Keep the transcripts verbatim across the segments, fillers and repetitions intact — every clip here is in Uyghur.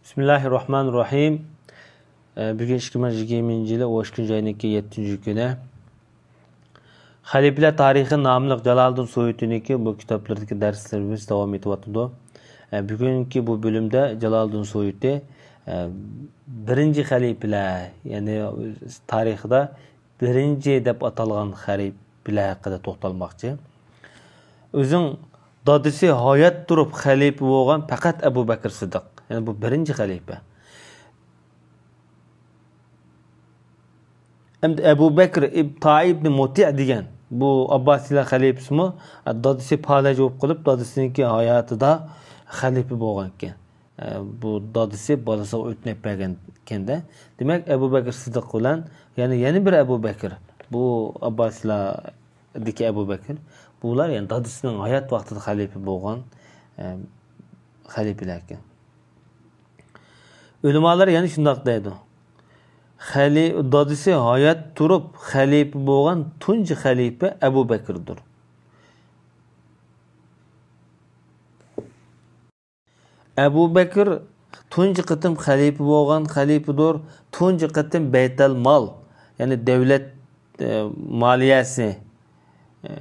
بىسمىللاھىررەھمانىررەھىم. ئە، بۈگۈن ئىككى مىڭ يىگىرمىنچى يىلى ئون ئىككىنچى ئاينىڭكى يەتتىنچى كۈنى. خەلىپىلەر تارىخى ناملىق جالالىدىن سۇيۇتىنىڭكى بۇ كىتابلىرىدىكى دەرسلىرىمىز داۋام ئېتىۋاتىدۇ. ئە، بۈگۈنكى بۇ بۆلۈمدە جالالىدىن سۇيۇتى، ئە، بىرىنچى خەلىپىلەر، يەنى تارىخىدا بىرىنچى دەپ ئاتالغان خەلىپىلەر ھەققىدە توختالماقچى. ئۆزىنىڭ دادىسى ھايات تۇرۇپ خەلىپە بولغان پەقەت ئەبۇ بەكرى سىددىق. يەنى بۇ بىرىنچى خەلىپە. ئەمدى ئەبۇ بەكر ئىب-، تائىبنى مۇتىئ دېگەن بۇ ئابباسىيلار خەلىپىسىمۇ، دادىسى پالەچ بولۇپ قېلىپ، دادىسىنىڭكى ھاياتىدا خەلىپە بولغان ئىكەن. ئە، بۇ دادىسى بالىسىغا ئۆتۈنۈپ بەرگەن ئىكەن-دە. دېمەك، ئەبۇ بەكر سىددىق بىلەن يەنە، يەنە بىر ئەبۇ بەكر، بۇ ئابباسىيلاردىكى ئەبۇ بەكر، بۇلار يەنى دادىسىنىڭ ھايات ۋاقتىدا خەلىپە بولغان، ئە، خەلىپىلەر ئىكەن. ئۆلىمالار يەنە شۇنداق دەيدۇ. خەلى-، دادىسى ھايات تۇرۇپ خەلىپە بولغان تۇنجى خەلىپە ئەبۇ بەكىردۇر. ئەبۇ بەكىر تۇنجى قېتىم خەلىپە بولغان خەلىپىدۇر. تۇنجى قېتىم بەيتەل مال، يەنى دۆلەت، ئە، مالىيەسى، ئە،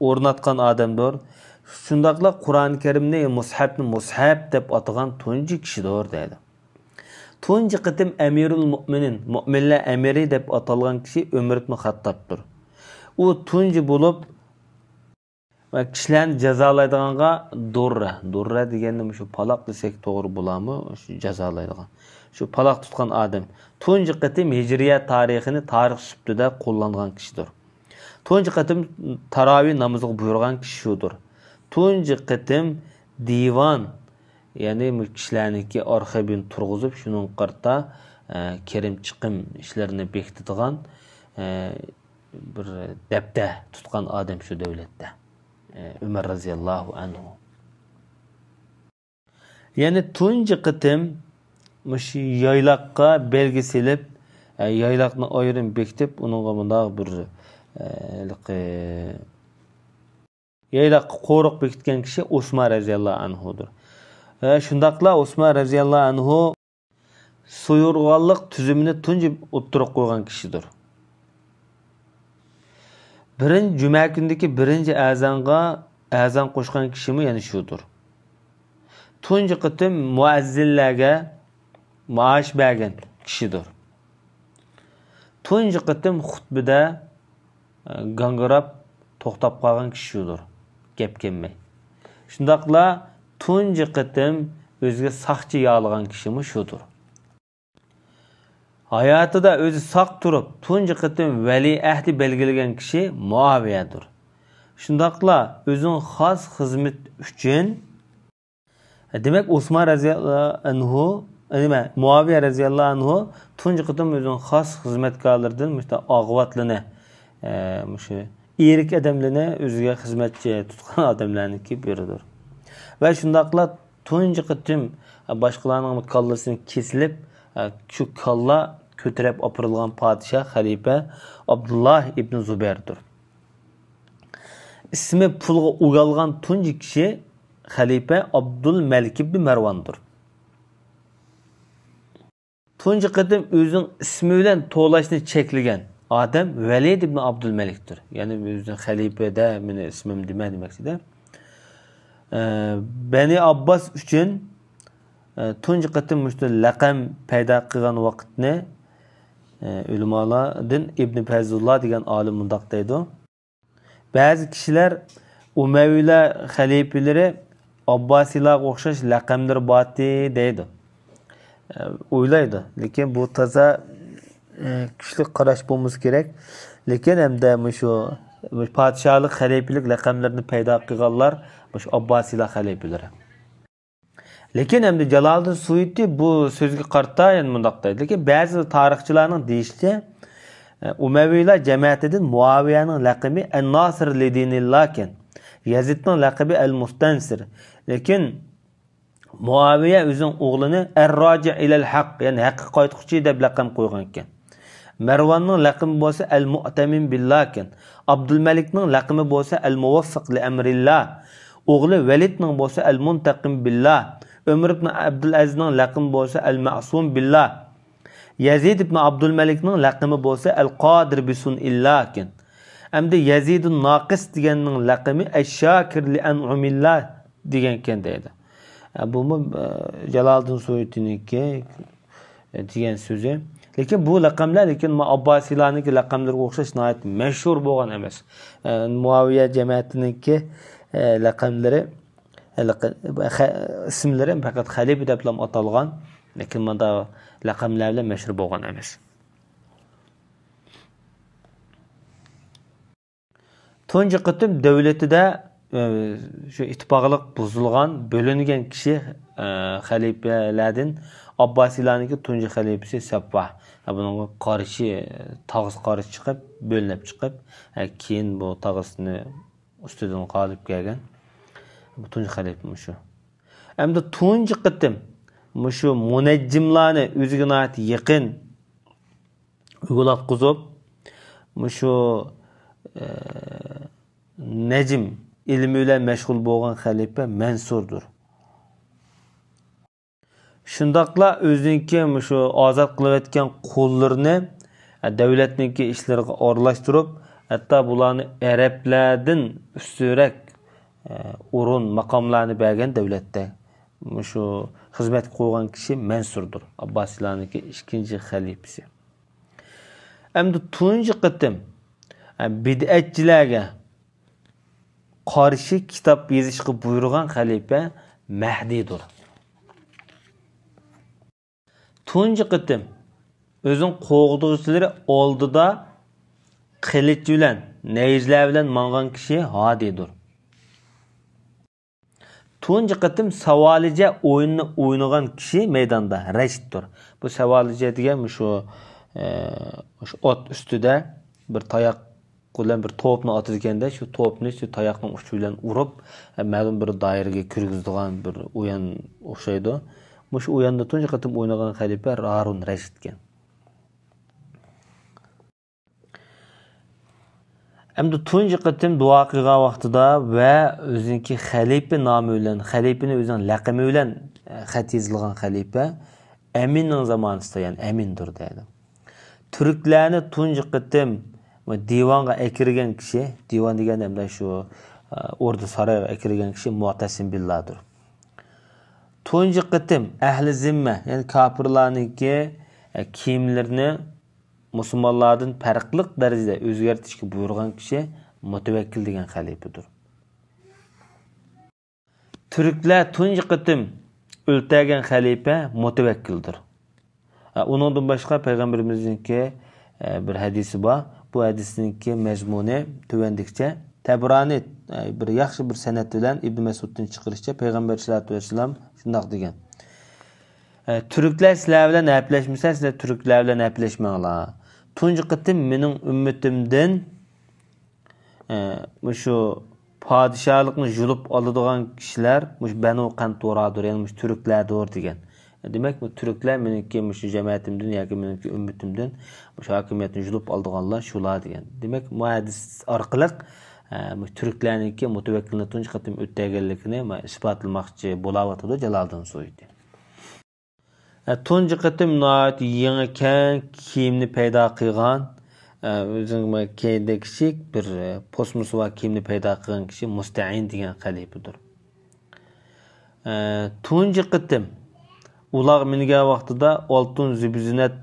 ئورناتقان ئادەمدۇر. شۇنداقلا قۇرئان كەرىمنى، مۇسھەپنى مۇسھەپ دەپ ئاتىغان تۇنجى كىشىدۇر، دەيدۇ. تۇنجى قېتىم ئەمىرۇل مۇئمىنىن، مۇئمىنلەر ئەمىرى دەپ ئاتالغان كىشى ئۆمەر ئىبن خەتتابتۇر. ئۇ تۇنجى بولۇپ ۋە كىشىلەرنى جازالايدىغانغا دۇررە، دۇررە دېگەندە مۇشۇ پالاق دېسەك توغرا بولارمۇ؟ شۇ جازالايدىغان. شۇ پالاق تۇتقان ئادەم. تۇنجى قېتىم ھىجرىيە تارىخىنى تارىخ سۈپىتىدە قوللانغان كىشىدۇر. تۇنجى قېتىم تاراۋىھ نامىزىغا بۇيرۇغان كىشى شۇدۇر. تۇنجى قېتىم دىۋان، يەنى مۇ-، كىشىلەرنىڭكى ئارخىپىنى تۇرغۇزۇپ، شۇنىڭغا قارىتا، ئە، كىرىم چىقىم ئىشلىرىنى بېكىتىدىغان، ئە، بىر دەپتەر تۇتقان ئادەم شۇ دەۋلەتتە، ئە، ئۆمەر رەزىياللاھۇ ئەنھۇ. يەنى تۇنجى قېتىم مۇشۇ يايلاققا بەلگە سېلىپ، ئە، يايلاقنى ئايرىم بېكىتىپ، ئۇنىڭغا مۇنداق بىر، ئە، ھېلىقى يايلاققا قورۇق بېكىتكەن كىشى ئوسمان رەزىياللاھۇ ئەنھۇدۇر. ۋە شۇنداقلا ئوسمان رەزىياللاھۇ ئەنھۇ سۇيۇرغانلىق تۈزۈمىنى تۇنجى ئوتتۇرىغا قويغان كىشىدۇر. بىرىنچى جۈمە كۈنىدىكى بىرىنچى ئەزانغا ئەزان قوشقان كىشىمۇ يەنە شۇدۇر. تۇنجى قېتىم مۇئەززىنلەرگە مائاش بەرگەن كىشىدۇر. تۇنجى قېتىم خۇتبىدە، ئە، گاڭگىراپ توختاپ قالغان كىشى شۇدۇر، گەپ كەلمەي. شۇنداقلا تۇنجى قېتىم ئۆزىگە ساقچى ياللىغان كىشىمۇ شۇدۇر. ھاياتىدا ئۆزى ساق تۇرۇپ، تۇنجى قېتىم ۋەلىئەھدى بەلگىلىگەن كىشى مۇئاۋىيەدۇر. شۇنداقلا ئۆزىنىڭ خاس خىزمىتى ئۈچۈن دېمەك، ئوسمان رەزىياللاھۇ ئەنھۇ، نېمە، مۇئاۋىيە رەزىياللاھۇ ئەنھۇ تۇنجى قېتىم ئۆزىنىڭ خاس خىزمەتكارلىرىدىن مۇشۇنداق ئاغۋاتلىنى، ئە، مۇشۇ ئېرىك ئادەملىرىنى ئۆزىگە خىزمەتچى تۇتقان ئادەملەرنىڭكى بىرىدۇر. ۋە شۇنداقلا تۇنجى قېتىم باشقىلارنىڭ كاللىسىنى كېسىلىپ، ئە، شۇ كاللا كۆتۈرۈپ ئاپىرىلغان پادىشاھ، خەلىپە ئابدۇللا ئىبن زۇبەيردۇر. ئىسمى پۇلغا ئۇيالغان تۇنجى كىشى خەلىپە ئابدۇلمەلىك ئىبن مەرۋاندۇر. تۇنجى قېتىم ئۆزىنىڭ ئىسمى بىلەن توۋلاشنى چەكلىگەن ئادەم ۋەلىد ئىبن ئابدۇلمەلىكتۇر. يەنى ئۆزىنى خەلىپە دە، مېنى ئىسمىم دېمە دېمەكچىدە. ئە، بەنى ئابباس ئۈچۈن، ئە، تۇنجى قېتىم مۇشۇ لەقەم پەيدا قىلغان ۋاقىتنى، ئە، ئۆلىمالاردىن ئىبن پەيزۇللا دېگەن ئالىم مۇنداق دەيدۇ. بەزى كىشىلەر ئۇمەۋىيلەر خەلىپىلىرى ئابباسىيلارغا ئوخشاش لەقەملىرى بارتى دەيدۇ. ئە، ئويلايدۇ. لېكىن بۇ تازا، ئە، كۈچلۈك قاراش بولمىسا كېرەك. لېكىن ھەمدە مۇشۇ، مۇشۇ پادىشاھلىق، خەلىپىلىك لەقەملىرىنى پەيدا قىلغانلار مۇشۇ ئابباسىيلار خەلىپىلىرى. لېكىن ئەمدى جالالىدىن سۇيۇتى بۇ سۆزگە قارىتا يەنە مۇنداق دەيدۇ. لېكىن بەزى تارىخچىلارنىڭ دېيىشىچە، ئۇمەۋىيلار جەمەتىدىن مۇئاۋىيەنىڭ لەقىمى ئەن-ناسىر لىدىنىللاكەن، يەزىدنىڭ لەقىمى ئەل-مۇستەنسىر. لېكىن مۇئاۋىيە ئۆزىنىڭ ئوغلىنى ئەر-راجىئ ئىلەل ھەق، يەنى ھەققە قايتقۇچى دەپ لەقەم قويغان ئىكەن. مەرۋاننىڭ لەقىمى بولسا ئەل-مۇئتەمىم بىللاكەن. ئابدۇلمەلىكنىڭ لەقىمى بولسا ئەل-مۇۋەففىق لىئەمرىللا. ئوغلى ۋەلىدنىڭ بولسا ئەل-مۇنتەقىم بىللا. ئۆمەر ئىبن ئابدۇلئەزىزنىڭ لەقىمى بولسا ئەل مەسۇم بىللا. يەزىد ئىبن ئابدۇلمەلىكنىڭ لەقىمى بولسا ئەل قادىر بىسۇنئىللا ئىكەن. ئەمدى يەزىدۇن ناقىس دېگەننىڭ لەقىمى ئەششاكىر لىئەنئۇمىللا دېگەنكەن دەيدۇ. ئە، بۇمۇ، ئە، جالالىدىن سۇيۇتىنىڭكى، ئە، دېگەن سۆزى. لېكىن بۇ لەقەملەر، لېكىن ما ئابباسىيلارنىڭكى لەقەملىرىگە ئوخشاش ناھايىتى مەشھۇر بولغان ئەمەس. ئە، مۇئاۋىيە جەمەتىنىڭكى، ئە، لەقەملىرى، ئە، لەقە-، خە-، ئىسىملىرى پەقەت خەلىپە دەپلا ئاتالغان، لېكىن مۇنداق لەقەملەر بىلەن مەشھۇر بولغان ئەمەس. تۇنجى قېتىم دۆلىتىدە، ئە، شۇ ئىتتىپاقلىق بۇزۇلغان، بۆلۈنگەن كىشى، ئە، خەلىپىلەردىن ئابباسىيلارنىڭكى تۇنجى خەلىپىسى سەفۋاھ. ئە، بۇنىڭغا قارشى، تاغىسى قارشى چىقىپ، بۆلۈنۈپ چىقىپ، ئە، كېيىن بۇ تاغىسىنى ئۈستىدىن غالىب كەلگەن. بۇ تۇنجى خەلىپە مۇشۇ. ئەمدى تۇنجى قېتىم مۇشۇ مۇنەججىملارنى ئۆزىگە ناھايىتى يېقىن ئۇيغۇلاتقۇزۇپ، مۇشۇ، ئە، نەجم ئىلمى بىلەن مەشغۇل بولغان خەلىپە مەنسۇردۇر. شۇنداقلا ئۆزىنىڭكى مۇشۇ ئازاد قىلىۋەتكەن قۇللىرىنى، ئە، دۆلەتنىڭكى ئىشلىرىغا ئورۇنلاشتۇرۇپ، ھەتتا بۇلارنى ئەرەبلەردىن ئۈستۈنرەك، ئە، ئورۇن، ماقاملارنى بەرگەن دۆلەتتە. مۇشۇ خىزمەتكە قويغان كىشى مەنسۇردۇر، ئابباسىيلارنىڭكى ئىككىنچى خەلىپىسى. ئەمدى تۇنجى قېتىم، ئە، بىدئەتچىلەرگە قارشى كىتاب يېزىشقا بۇيرۇغان خەلىپە مەھدىدۇر. تۇنجى قېتىم ئۆزىنىڭ قوغدىغۇچىلىرى ئالدىدا قىلىچ بىلەن، نەيزىلەر بىلەن ماڭغان كىشى ھادىدۇر. تۇنجى قېتىم ساۋالىجە ئويۇنىنى ئوينىغان كىشى مەيداندا رەشىدتۇر. بۇ ساۋالىجە دېگەن مۇشۇ، ئە، مۇشۇ ئوت ئۈستىدە بىر تاياق بىلەن بىر توپنى ئاتىدىكەندە، شۇ توپنى شۇ تاياقنىڭ ئۇچى بىلەن ئۇرۇپ، ئە، مەلۇم بىر دائىرىگە كىرگۈزىدىغان بىر ئويۇن ئوخشايدۇ. مۇشۇ ئويۇندا تۇنجى قېتىم ئوينىغان خەلىپە ھارۇن رەشىدكەن. ئەمدى تۇنجى قېتىم دۇئا قىلغان ۋاقتىدا ۋە ئۆزىنىڭكى خەلىپە نامى بىلەن، خەلىپىنى ئۆزىنىڭ لەقىمى بىلەن، ئە، خەت يېزىلغان خەلىپە ئەمىننىڭ زامانىسىدا، يەنى ئەمىندۇر دەيدۇ. تۈركلەرنى تۇنجى قېتىم دىۋانغا ئەكىرگەن كىشى، دىۋان دېگەندە ئەمدى شۇ، ئە، ئوردا سارايغا ئەكىرگەن كىشى مۇئتەسىم بىللادۇر. تۇنجى قېتىم ئەھلى زىممە، يەنى كاپىرلارنىڭكى، ئە، كىيىملىرىنى مۇسۇلمانلاردىن پەرقلىق دەرىجىدە ئۆزگەرتىشكە بۇيرۇغان كىشى مۇتەۋەككىل دېگەن خەلىپىدۇر. تۈركلەر تۇنجى قېتىم ئۆلتۈرگەن خەلىپە مۇتەۋەككىلدۇر. ئە، ئۇنىڭدىن باشقا پەيغەمبىرىمىزنىڭكى، ئە، بىر ھەدىسى بار. بۇ ھەدىسنىڭكى مەزمۇنى تۆۋەندىكىچە. تەبرانى، ئە، بىر ياخشى بىر سەنەد بىلەن ئىبن مەسئۇدتىن چىقىرىشىچە، پەيغەمبەر ئەلەيھىسسالاتۇ ۋەسسالام شۇنداق دېگەن. ئە، تۈركلەر سىلەر بىلەن ھەپىلەشمىسە، سىلەر تۈركلەر بىلەن ھەپىلەشمەڭلار. تۇنجى قېتىم مېنىڭ ئۈممىتىمدىن، ئە، مۇشۇ پادىشاھلىقنى يۇلۇپ ئالىدىغان كىشىلەر مۇشۇ بەنۇ قەنتۇرادۇر، يەنى مۇشۇ تۈركلەردۇر دېگەن. دېمەك، بۇ تۈركلەر مېنىڭكى مۇشۇ جەمەتىمدىن ياكى مېنىڭكى ئۈممىتىمدىن مۇشۇ ھاكىمىيەتنى يۇلۇپ ئالىدىغانلار شۇلار دېگەن. دېمەك، بۇ ھەدىس ئارقىلىق، ئە، مۇشۇ تۈركلەرنىڭكى مۇتەۋەككىلنى تۇنجى قېتىم ئۆلتۈرگەنلىكىنى، ما، ئىسپاتلىماقچى بولاۋاتىدۇ جالالىدىن سۇيۇتى. ئە، تۇنجى قېتىم ناھايىتى يېڭى كەڭ كىيىمنى پەيدا قىلغان، ئە، ئۆزىنىڭ كەينىدە كىچىك بىر، ئە، پوسمىسى بار كىيىمنى پەيدا قىلغان كىشى مۇستەئىن دېگەن خەلىپىدۇر. ئە، تۇنجى قېتىم ئۇلاغ مىنگەن ۋاقتىدا ئالتۇن زىبۇزىننەت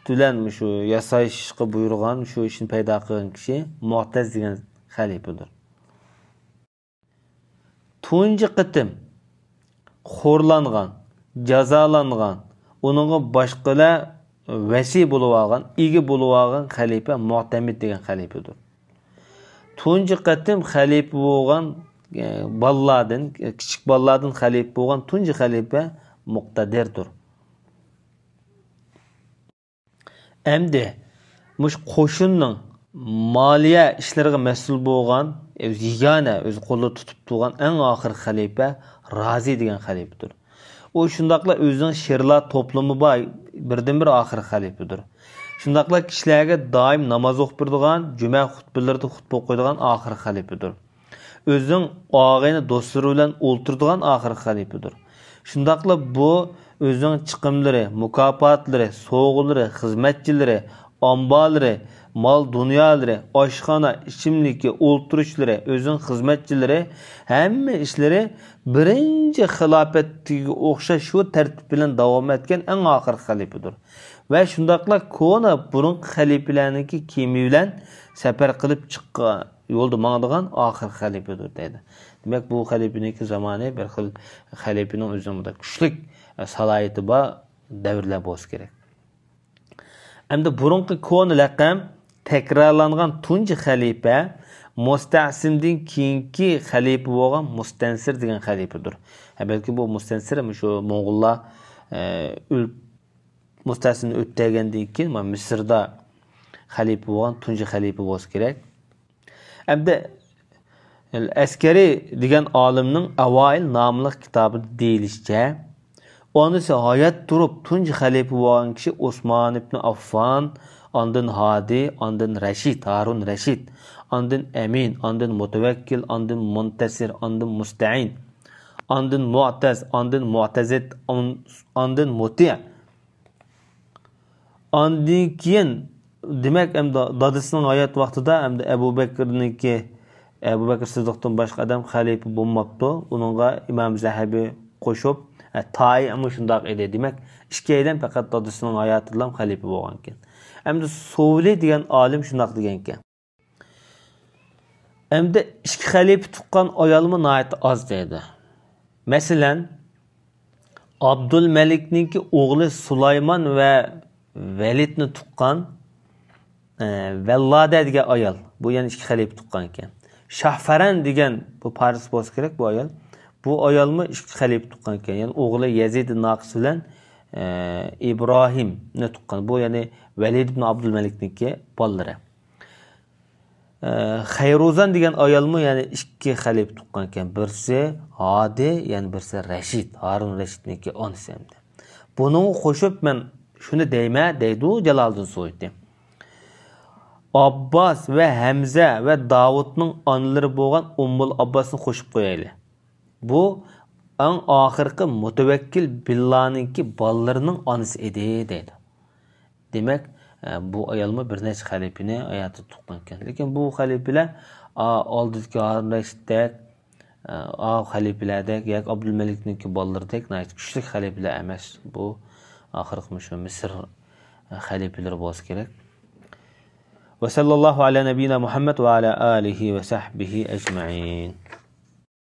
بىلەن مۇشۇ ياساشقا بۇيرۇغان، شۇ ئىشنى پەيدا قىلغان كىشى مۇئتەز دېگەن خەلىپىدۇر. تۇنجى قېتىم خورلانغان، جازالانغان، ئۇنىڭغا باشقىلار ۋەسىي بولۇۋالغان، ئىگە بولۇۋالغان خەلىپە مۇئتەمىد دېگەن خەلىپىدۇر. تۇنجى قېتىم خەلىپە بولغان، ئە، بالىلاردىن، كىچىك بالىلاردىن خەلىپە بولغان تۇنجى خەلىپە مۇقتەدىردۇر. ئەمدى مۇشۇ قوشۇننىڭ مالىيە ئىشلىرىغا مەسئۇل بولغان، ئۆزى يېگانە، ئۆزى قولىدا تۇتۇپ تۇرغان ئەڭ ئاخىرقى خەلىپە رازى دېگەن خەلىپىدۇر. ئۇ شۇنداقلا ئۆزىنىڭ شىرلار توپلىمى بار، بىردىنبىر ئاخىرقى خەلىپىدۇر. شۇنداقلا كىشىلەرگە دائىم ناماز ئوقۇپ بېرىدىغان، جۈمە خۇتبىلىرىدا خۇتبە ئوقۇيدىغان ئاخىرقى خەلىپىدۇر. ئۆزىنىڭ ئاغىنە دوستلىرى بىلەن ئولتۇرىدىغان ئاخىرقى خەلىپىدۇر. شۇنداقلا بۇ ئۆزىنىڭ چىقىملىرى، مۇكاپاتلىرى، سوۋغىلىرى، خىزمەتچىلىرى، ئامبارلىرى، مال-دۇنيالىرى، ئاشخانا، ئىچىملىكى، ئولتۇرۇشلىرى، ئۆزىنىڭ خىزمەتچىلىرى، ھەممە ئىشلىرى بىرىنچى خىلاپەتتىكىگە ئوخشاش شۇ تەرتىپ بىلەن داۋام ئەتكەن ئەڭ ئاخىرقى خەلىپىدۇر. ۋە شۇنداقلا كونا بۇرۇنقى خەلىپىلەرنىڭكى كىيىمى بىلەن سەپەر قىلىپ چىققان، يولدا ماڭىدىغان ئاخىرقى خەلىپىدۇر دەيدۇ. دېمەك، بۇ خەلىپىنىڭكى زامانى بىر خىل خەلىپىنىڭ ئۆزىنىڭ بۇنداق كۈچلۈك سالاھىيىتى بار دەۋرلەر بولسا كېرەك. ئەمدى بۇرۇنقى كونا لەقەم تەكرارلانغان تۇنجى خەلىپە مۇستەسىمدىن كېيىنكى خەلىپە بولغان مۇستەنسىر دېگەن خەلىپىدۇر. ھە، بەلكى بۇ مۇستەنسىر مۇشۇ موڭغۇللار، ئە، ئۆل-، مۇستەسىمنى ئۆتتۈرگەندىن كېيىن، مانا، مىسىردا خەلىپە بولغان تۇنجى خەلىپە بولسا كېرەك. ئەمدى ئەسكەرى دېگەن ئالىمنىڭ ئەۋائىل ناملىق كىتابىدا دېيىلىشىچە، ئانىسى ھايات تۇرۇپ تۇنجى خەلىپە بولغان كىشى ئوسمان ئىبن ئاففان، ئاندىن ھادى، ئاندىن رەشىد، ھارۇن رەشىد، ئاندىن ئەمىن، ئاندىن مۇتەۋەككىل، ئاندىن مۇنتەسىر، ئاندىن مۇستەئىن، ئاندىن مۇئتەز، ئاندىن مۇئتەزىت، ئان-، ئاندىن مۇتىئ. ئاندىن كېيىن، دېمەك، ئەمدى دادىسىنىڭ ھايات ۋاقتىدا ئەمدى ئەبۇ بەكرىنىڭكى، ئەبۇ بەكرى سىددىقتىن باشقا ئادەم خەلىپە بولماپتۇ. ئۇنىڭغا ئىمام زەھەبى قوشۇپ، ئە، تائىمۇ شۇنداق ئىدى. دېمەك، ئىككىيلەن پەقەت دادىسىنىڭ ھاياتىدىلا خەلىپە بولغانىكەن. ئەمدى سۇۋلى دېگەن ئالىم شۇنداق دېگەنكەن. ئەمدى ئىككى خەلىپە تۇغقان ئايالمۇ ناھايىتى ئاز دەيدۇ. مەسىلەن، ئابدۇلمەلىكنىڭكى ئوغلى سۇلايمان ۋە ۋەلىدنى تۇغقان، ئە، ۋەللادە دېگەن ئايال. بۇ يەنە ئىككى خەلىپە تۇغقان ئىكەن. شاھفەرەن دېگەن بۇ پارس بولسا كېرەك بۇ ئايال. بۇ ئايالمۇ ئىككى خەلىپە تۇغقان ئىكەن. يەنى ئوغلى يەزىد ناقىس بىلەن، ئە، ئىبراھىمنى تۇغقان. بۇ يەنى ۋەلىد ئىبن ئابدۇلمەلىكنىڭكى بالىلىرى. ئە، خەيرۇزان دېگەن ئايالمۇ يەنە ئىككى خەلىپە تۇغقان ئىكەن. بىرسى ھادى، يەنە بىرسى رەشىد. ھارۇن رەشىدنىڭكى ئانىسى ئەمدى. بۇنىڭغا قوشۇپ مەن شۇنى دەيمەن، دەيدۇ جالالىدىن سۇيۇتى. ئابباس ۋە ھەمزە ۋە داۋۇتنىڭ ئانىلىرى بولغان ئۇممۇل ئابباسنى قوشۇپ قويايلى. بۇ ئەڭ ئاخىرقى مۇتەۋەككىل بىللانىڭكى بالىلىرىنىڭ ئانىسى ئىدى، دەيدۇ. دېمەك، ئە، بۇ ئايالمۇ بىر نەچچە خەلىپىنى ھاياتىدا تۇغقان ئىكەن. لېكىن بۇ خەلىپىلەر، ئا، ئالدىدىكى ھارۇن رەشىدتەك، ئا، خەلىپىلەردەك ياكى ئابدۇلمەلىكنىڭكى بالىلىرىدەك ناھايىتى كۈچلۈك خەلىپىلەر ئەمەس. بۇ ئاخىرقى مۇشۇ مىسىر خەلىپىلىرى بولسا كېرەك. وصلى الله على نبينا محمد وعلى آله وصحبه أجمعين.